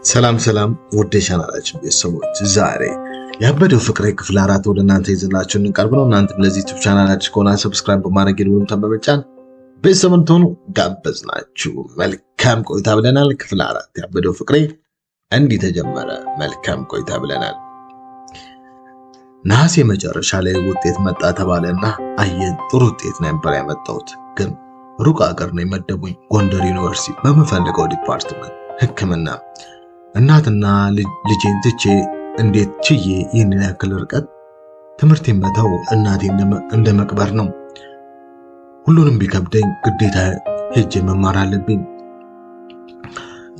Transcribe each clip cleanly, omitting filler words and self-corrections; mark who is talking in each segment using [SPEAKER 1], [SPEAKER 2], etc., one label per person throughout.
[SPEAKER 1] ሰላም ሰላም ውድ የቻናላችን ቤተሰቦች፣ ዛሬ ያበደው ፍቅሬ ክፍል 4 ወደ እናንተ ይዘንላችሁ እንቀርብ ነው። እናንተም ለዚህ ዩቲዩብ ቻናላችን ከሆነ subscribe በማድረግ የደወሉን በመጫን ቤተሰብ እንድትሆኑ ጋበዝናችሁ። መልካም ቆይታ ብለናል። ክፍል 4 ያበደው ፍቅሬ እንዲህ ተጀመረ። መልካም ቆይታ ብለናል። ነሐሴ መጨረሻ ላይ ውጤት መጣ ተባለና አየን። ጥሩ ውጤት ነበር ያመጣሁት፣ ግን ሩቅ አገር ነው የመደቡኝ፣ ጎንደር ዩኒቨርሲቲ በምፈልገው department ሕክምና። እናትና ልጄን ትቼ እንዴት ችዬ ይህንን ያክል ርቀት ትምህርቴን መተው እናቴ እንደ መቅበር ነው። ሁሉንም ቢከብደኝ ግዴታ ሄጄ መማር አለብኝ።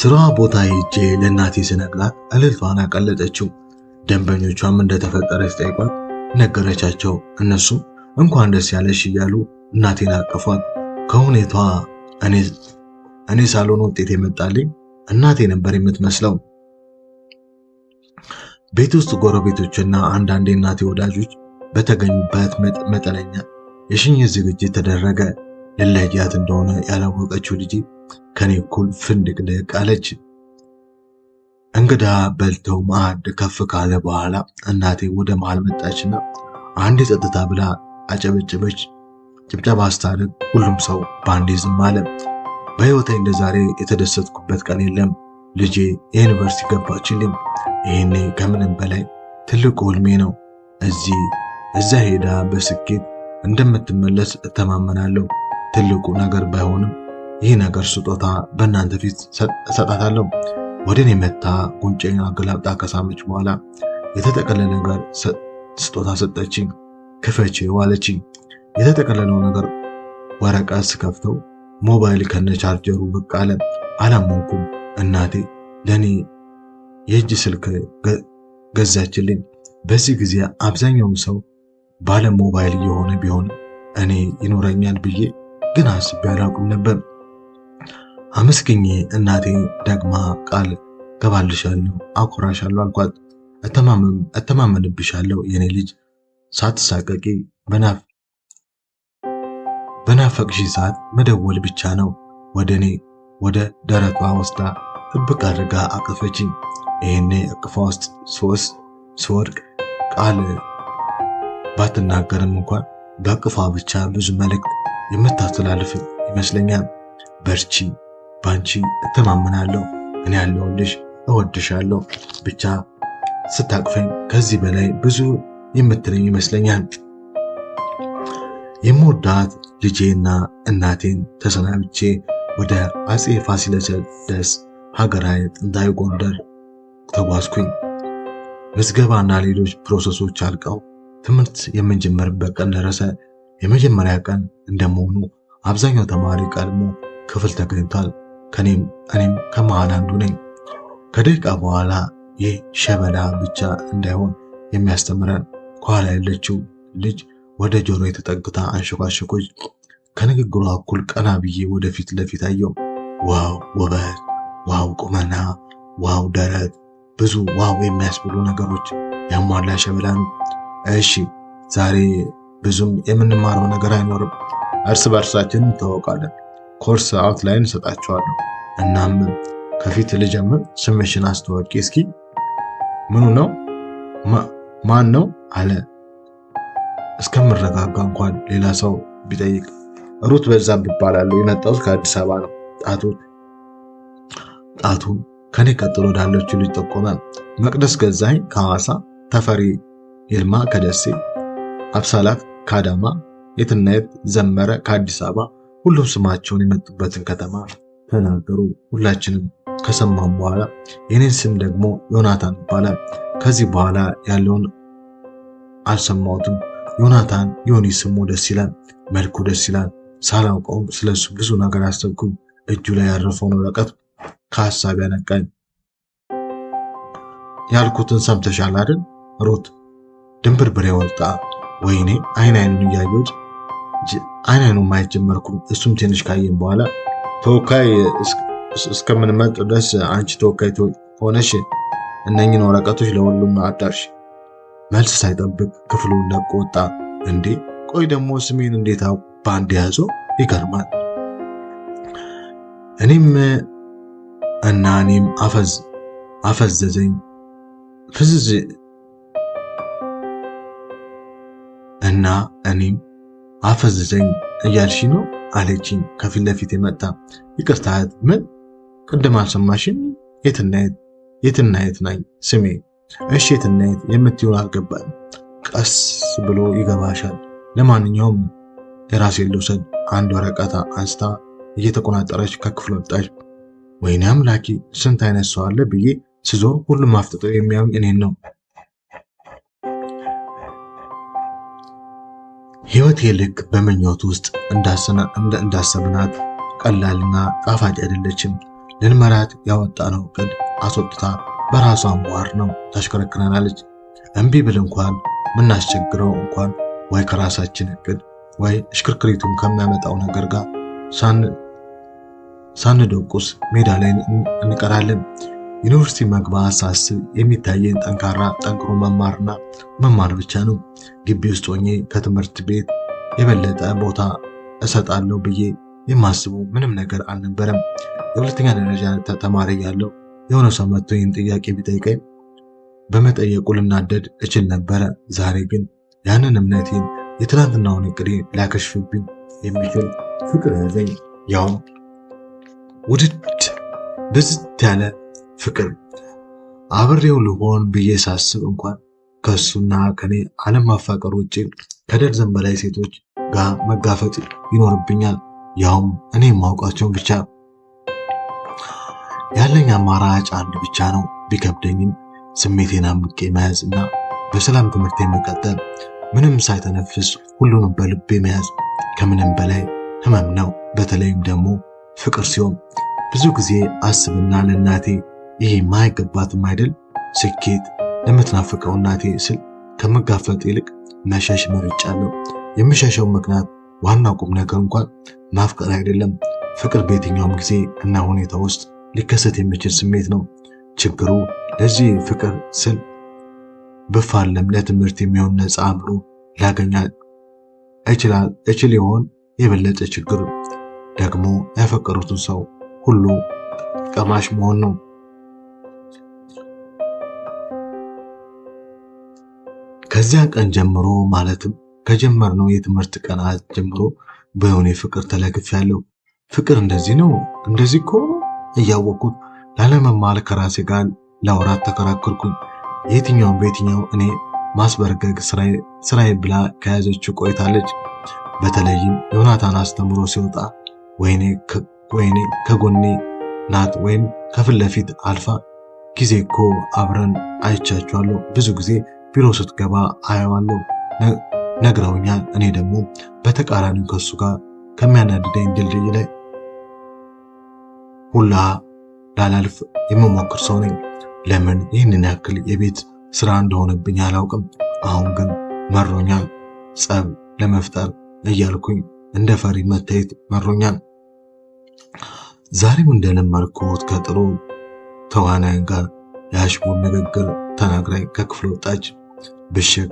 [SPEAKER 1] ስራዋ ቦታ ሄጄ ለእናቴ ስነግራት እልልቷን አቀለጠችው። ደንበኞቿም እንደተፈጠረ ሲጠይቋት ነገረቻቸው። እነሱም እንኳን ደስ ያለሽ እያሉ እናቴን አቀፏት። ከሁኔታዋ እኔ ሳልሆን ውጤት የመጣልኝ እናቴ ነበር የምትመስለው። ቤት ውስጥ ጎረቤቶችና አንዳንድ የእናቴ ወዳጆች በተገኙበት መጠነኛ የሽኝት ዝግጅት ተደረገ። ልለያት እንደሆነ ያላወቀችው ልጄ ከኔ እኩል ፍንድቅድቅ አለች። እንግዳ በልተው ማዕድ ከፍ ካለ በኋላ እናቴ ወደ መሃል መጣችና አንዴ ጸጥታ ብላ አጨበጨበች። ጭብጨባ ስታደርግ ሁሉም ሰው በአንዴ ዝም አለ። በሕይወቴ እንደ ዛሬ የተደሰትኩበት ቀን የለም። ልጄ የዩኒቨርሲቲ ገባችልኝ። ይህኔ ከምንም በላይ ትልቁ ህልሜ ነው። እዚህ እዛ ሄዳ በስኬት እንደምትመለስ እተማመናለሁ። ትልቁ ነገር ባይሆንም ይህ ነገር ስጦታ በእናንተ ፊት እሰጣታለሁ። ወደ እኔ መታ ጉንጬን አገላብጣ ከሳመች በኋላ የተጠቀለለ ነገር ስጦታ ሰጠችኝ። ክፈችው አለችኝ። የተጠቀለለው ነገር ወረቀት ስከፍተው ሞባይል ከነ ቻርጀሩ ብቅ አለ። አላመንኩም። እናቴ ለእኔ የእጅ ስልክ ገዛችልኝ። በዚህ ጊዜ አብዛኛውን ሰው ባለ ሞባይል እየሆነ ቢሆንም እኔ ይኖረኛል ብዬ ግን አስቤ አላውቅም ነበር። አመስግኜ እናቴ ደግማ ቃል ገባልሻለሁ፣ አኮራሻለሁ አልኳት። እተማመንብሻለሁ የኔ ልጅ፣ ሳትሳቀቂ በናፈቅሽ ሰዓት መደወል ብቻ ነው። ወደ እኔ ወደ ደረቷ ወስዳ ጥብቅ አድርጋ አቀፈችኝ። ይህኔ እቅፏ ውስጥ ስወድቅ ቃል ባትናገርም እንኳን በእቅፏ ብቻ ብዙ መልእክት የምታስተላልፍ ይመስለኛል። በርቺ፣ ባንቺ እተማመናለሁ፣ እኔ ያለሁልሽ፣ እወድሻለሁ ብቻ ስታቅፈኝ ከዚህ በላይ ብዙ የምትለኝ ይመስለኛል። የምወዳት ልጄና እናቴን ተሰናብቼ ወደ አፄ ፋሲለደስ ሀገራዊ ጥንታዊ ጎንደር ተጓዝኩኝ። ምዝገባና ሌሎች process ኦች አልቀው ትምህርት የምንጀምርበት ቀን ደረሰ። የመጀመሪያ ቀን እንደመሆኑ አብዛኛው ተማሪ ቀድሞ ክፍል ተገኝቷል። እኔም ከመሃል አንዱ ነኝ። ከደቂቃ በኋላ ይህ ሸበላ ብቻ እንዳይሆን የሚያስተምረን ከኋላ ያለችው ልጅ ወደ ጆሮ የተጠግታ አንሸኳሸኮች። ከንግግሯ እኩል ቀና ብዬ ወደፊት ለፊት አየው። Wow ውበት፣ wow ቁመና፣ wow ደረት፣ ብዙ wow የሚያስብሉ ነገሮች ያሟላ ሸበላ ነው። እሺ ዛሬ ብዙም የምንማረው ነገር አይኖርም። እርስ በእርሳችን እንተዋወቃለን። Course outline እሰጣችኋለሁ። እናም ከፊት ልጀምር። ስምሽን አስተዋውቂ እስኪ። ምኑ ነው? ማን ነው አለ። እስከምረጋጋ እንኳን ሌላ ሰው ቢጠይቅ ሩት በዛብህ እባላለሁ። የመጣሁት ከአዲስ አበባ ነው። ጣቱን ከኔ ቀጥሎ ወዳለችው ልጅ ጠቆመ። መቅደስ ገዛኸኝ ከሐዋሳ፣ ተፈሪ ይልማ ከደሴ፣ አብሳላት ከአዳማ፣ የትናየት ዘመረ ከአዲስ አበባ። ሁሉም ስማቸውን የመጡበትን ከተማ ተናገሩ። ሁላችንም ከሰማም በኋላ የኔን ስም ደግሞ ዮናታን ይባላል። ከዚህ በኋላ ያለውን አልሰማሁትም። ዮናታን ዮኒ ስሙ ደስ ይላል፣ መልኩ ደስ ይላል። ሳላውቀውም ስለሱ ብዙ ነገር አሰብኩኝ። እጁ ላይ ያረፈውን ወረቀት ከሀሳብ ያነቃኝ። ያልኩትን ሰምተሻል አይደል ሩት? ድንብርብሬ ወጣ። ወይኔ አይን አይኑን እያየሁት አይን አይኑን ማየት ጀመርኩ። እሱም ትንሽ ካየን በኋላ ተወካይ እስከምንመርጥ ድረስ አንቺ ተወካይ ሆነሽ እነኝን ወረቀቶች ለሁሉም አዳርሽ። መልስ ሳይጠብቅ ክፍሉን ለቆ ወጣ። እንዴ ቆይ ደግሞ ስሜን እንዴት በአንድ ያዘው? ይገርማል። እኔም እና እኔም አፈዝ አፈዘዘኝ ፍዝዝ እና እኔም አፈዘዘኝ እያልሽ ነው አለችኝ። ከፊት ለፊት የመጣ ይቅርታ እህት፣ ምን ቅድም አልሰማሽም? የትና የት ነኝ ስሜ? እሺ የትና የት የምትይውን አልገባም። ቀስ ብሎ ይገባሻል። ለማንኛውም የራሴን ልውሰድ። አንድ ወረቀት አንስታ እየተቆናጠረች ከክፍል ወጣች። ወይኔ አምላኬ ስንት አይነት ሰው አለ ብዬ ስዞር ሁሉም አፍጥጠው የሚያዩኝ እኔን ነው። ህይወቴ ልክ በምኞት ውስጥ እንዳሰብናት ቀላልና ጣፋጭ አይደለችም። ልንመራት ያወጣነው እቅድ አስወጥታ በራሷ ሟር ነው ታሽከረክረናለች። እምቢ ብል እንኳን ምናስቸግረው እንኳን ወይ ከራሳችን እቅድ ወይ እሽክርክሪቱን ከሚያመጣው ነገር ጋር ሳንደቁስ ሜዳ ላይ እንቀራለን። ዩኒቨርሲቲ መግባት ሳስብ የሚታየኝ ጠንካራ ጠንክሮ መማርና መማር ብቻ ነው። ግቢ ውስጥ ሆኜ ከትምህርት ቤት የበለጠ ቦታ እሰጣለሁ ብዬ የማስበው ምንም ነገር አልነበረም። የሁለተኛ ደረጃ ተማሪ ያለው የሆነ ሰው መጥቶ ይህን ጥያቄ ቢጠይቀኝ በመጠየቁ ልናደድ እችል ነበረ። ዛሬ ግን ያንን እምነቴን የትናንትናውን እቅዴ ሊያከሽፍብኝ የሚችል ፍቅር ያዘኝ። ያውም ውድድ ብዝት ያለ ፍቅር። አብሬው ልሆን ብዬ ሳስብ እንኳን ከእሱና ከኔ አለማፋቀር ውጭ ከደርዘን በላይ ሴቶች ጋር መጋፈጥ ይኖርብኛል። ያውም እኔ የማውቃቸውን ብቻ። ያለኝ አማራጭ አንድ ብቻ ነው። ቢከብደኝም ስሜቴን አምቄ መያዝ እና በሰላም ትምህርቴን መቀጠል፣ ምንም ሳይተነፍስ ሁሉንም በልቤ መያዝ ከምንም በላይ ህመም ነው። በተለይም ደግሞ ፍቅር ሲሆን ብዙ ጊዜ አስብና ለእናቴ ይሄ ማይገባትም አይደል ስኬት ለምትናፍቀው እናቴ ስል ከመጋፈጥ ይልቅ መሸሽ መርጫለሁ። የምሸሸው ምክንያት ዋና ቁም ነገር እንኳን ማፍቀር አይደለም። ፍቅር በየትኛውም ጊዜ እና ሁኔታ ውስጥ ሊከሰት የሚችል ስሜት ነው። ችግሩ ለዚህ ፍቅር ስል ብፋለም ለትምህርት የሚሆን ነፃ አእምሮ ላገኛ እችል ይሆን? የበለጠ ችግር ደግሞ ያፈቀሩትን ሰው ሁሉ ቀማሽ መሆን ነው። ከዚያ ቀን ጀምሮ ማለትም ከጀመርነው የትምህርት ቀናት ጀምሮ በሆነ ፍቅር ተለክፌያለሁ። ፍቅር እንደዚህ ነው፣ እንደዚህ እኮ ነው እያወቅኩት ላለመማል ከራሴ ጋር ለወራት ተከራከርኩኝ። የትኛውን በየትኛው እኔ ማስበርገግ ስራዬ ብላ ከያዘችው ቆይታለች። በተለይም ዮናታን አስተምሮ ሲወጣ ወይኔ ከጎኔ ናት ወይም ከፊት ለፊት አልፋ ጊዜ እኮ አብረን አይቻችኋለሁ፣ ብዙ ጊዜ ቢሮ ስትገባ አየዋለሁ ነግረውኛል። እኔ ደግሞ በተቃራኒው ከሱ ጋር ከሚያናድደኝ ድልድይ ላይ ሁላ ላላልፍ የምሞክር ሰው ነኝ። ለምን ይህንን ያክል የቤት ስራ እንደሆነብኝ አላውቅም። አሁን ግን መሮኛል። ጸብ ለመፍጠር እያልኩኝ እንደ ፈሪ መታየት መሮኛል። ዛሬም እንደለመድኩት ከጥሩ ተዋናይ ጋር የአሽሙር ንግግር ተናግራኝ ከክፍል ወጣች። ብሽቅ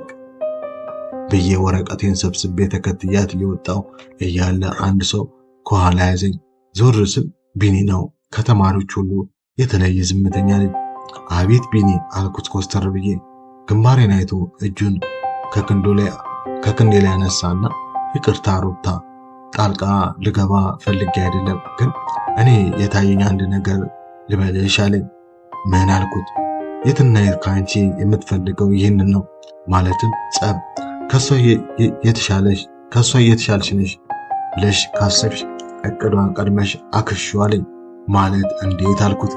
[SPEAKER 1] ብዬ ወረቀቴን ሰብስቤ ተከትያት እየወጣሁ እያለ አንድ ሰው ከኋላ ያዘኝ። ዞር ስል ቢኒ ነው። ከተማሪዎች ሁሉ የተለየ ዝምተኛ ልጅ። አቤት ቢኒ አልኩት ኮስተር ብዬ። ግንባሬን አይቶ እጁን ከክንዴ ላይ አነሳና ይቅርታ ሩታ፣ ጣልቃ ልገባ ፈልጌ አይደለም፣ ግን እኔ የታየኝ አንድ ነገር ልበልሽ አለኝ። ምን አልኩት? የትና የት ከአንቺ የምትፈልገው ይህንን ነው፣ ማለትም ጸብ። ከሷ እየተሻልሽ ነሽ ብለሽ ካሰብሽ እቅዷን ቀድመሽ አክሽው አለኝ። ማለት እንዴት አልኩት።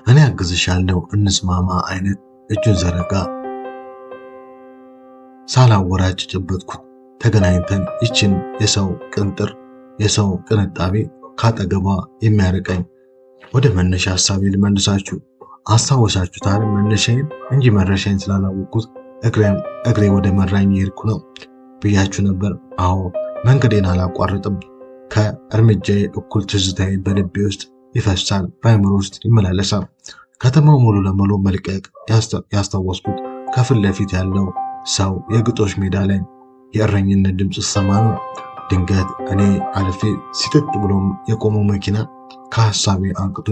[SPEAKER 1] እኔ አግዝሻለሁ እንስማማ አይነት እጁን ዘረጋ። ሳላወራጭ ጨበጥኩት። ተገናኝተን ይችን የሰው ቅንጥር የሰው ቅንጣቤ ካጠገቧ የሚያርቀኝ ወደ መነሻ ሀሳቤ ልመልሳችሁ። አስታወሳችሁታል? መነሻዬን እንጂ መድረሻዬን ስላላወቅኩት እግሬ ወደ መራኝ የሄድኩ ነው ብያችሁ ነበር። አዎ መንገዴን አላቋርጥም። ከእርምጃዬ እኩል ትዝታዬ በልቤ ውስጥ ይፈሳል፣ በአእምሮ ውስጥ ይመላለሳል። ከተማው ሙሉ ለሙሉ መልቀቅ ያስታወስኩት ከፊት ለፊት ያለው ሰው የግጦሽ ሜዳ ላይ የእረኝነት ድምፅ ሰማ ነው። ድንገት እኔ አልፌ ሲጥጥ ብሎ የቆመው መኪና ከሀሳቤ አንቅቶ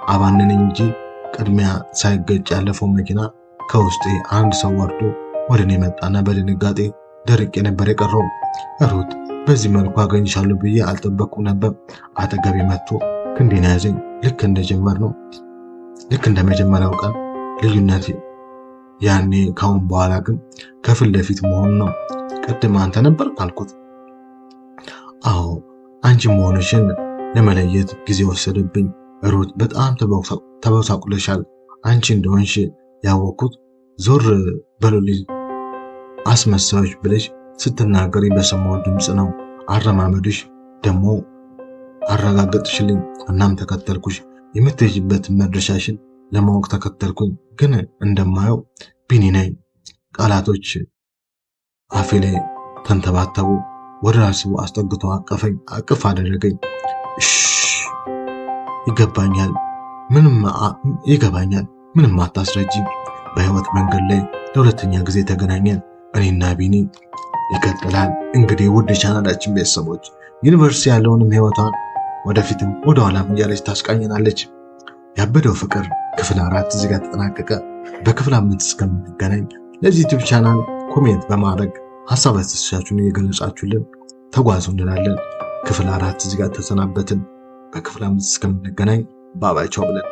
[SPEAKER 1] አባነነኝ እንጂ ቅድሚያ ሳይገጭ ያለፈው መኪና ከውስጤ አንድ ሰው ወርዶ ወደ እኔ መጣና በድንጋጤ ደርቄ ነበር የቀረው። ሩት፣ በዚህ መልኩ አገኝሻለሁ ብዬ አልጠበቅኩም ነበር። አጠገቤ መጥቶ ክንዴን ያዘኝ። ልክ እንደጀመርነው ልክ እንደ መጀመሪያው ቀን ልዩነት ያኔ ካሁን በኋላ ግን ከፊት ለፊት መሆኑ ነው። ቅድም አንተ ነበር አልኩት። አዎ፣ አንቺ መሆንሽን ለመለየት ጊዜ ወሰደብኝ። ሩት፣ በጣም ተበሳቁለሻል። አንቺ እንደሆንሽ ያወቅኩት ዞር በሉልኝ አስመሳዮች ብለሽ ስትናገሪ በሰማው ድምፅ ነው። አረማመድሽ ደግሞ አረጋገጥሽልኝ። እናም ተከተልኩሽ። የምትሄጂበትን መድረሻሽን ለማወቅ ተከተልኩኝ። ግን እንደማየው ቢኒ ነኝ። ቃላቶች አፌ ላይ ተንተባተቡ። ወደ ራሱ አስጠግቶ አቀፈኝ፣ አቅፍ አደረገኝ። እሽ፣ ይገባኛል፣ ምንም ይገባኛል፣ ምንም አታስረጂኝ። በህይወት መንገድ ላይ ለሁለተኛ ጊዜ ተገናኘን እኔና ቢኒ። ይቀጥላል። እንግዲህ ውድ የቻናላችን ቤተሰቦች፣ ዩኒቨርሲቲ ያለውንም ህይወቷን ወደፊትም ወደኋላም እያለች ታስቃኘናለች። ያበደው ፍቅር ክፍል 4 እዚህ ጋር ተጠናቀቀ። በክፍል 5 እስከምንገናኝ ለዚህ YouTube channel comment በማድረግ ሀሳብ አስተያየታችሁን እየገለጻችሁልን ተጓዙ እንላለን። ክፍል 4 እዚህ ጋር ተሰናበትን። በክፍል 5 እስከምንገናኝ bye bye፣ ቻው ብለን።